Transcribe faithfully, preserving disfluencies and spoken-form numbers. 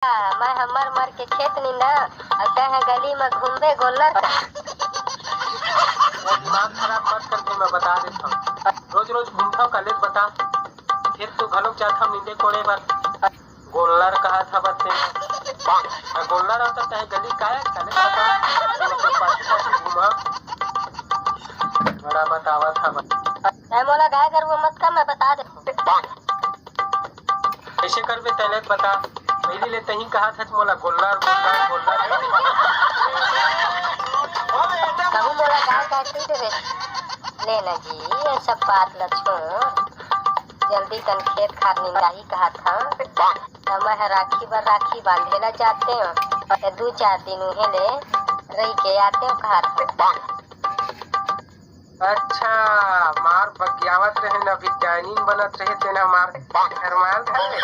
मैं हमर मर के खेत निंदा, अउ तैं ह गली म घूमबे गोल्लर का। दिमाग खराब मत कर, मैं बता देत हंव। रोज रोज घूमथव, काले बता। खेत तो घलोक जाथव निंदे कोड़े बर। गोल्लर कहा था बच्चे। गोल्लर होता चाहे गली काय, काले बता। घूमा। बड़ा बतावा था बच्चे। मैं मोला गाय गरुवा मत कह, मैं बता देत हंव। कइसे करबे तैं ले बता। पहिली ले तहीं कहा था मोला गोल्लर, गोल्लर, गोल्लर। कहूं मोला गाय गाय पीट रे। ले ना जी, ये सब बात ल छोड़। जल्दी कन खेत खार निंदाही कहा था। त मैं ह राखी बर राखी बांधे ला जाते हंव। त दू चार दिन उहें ले रहि के आते हंव कहा था। अच्छा, मार बगियावत रहे न, अभी डाइनिंग बनत रहे, तेन ह मार गरमायल धर ले।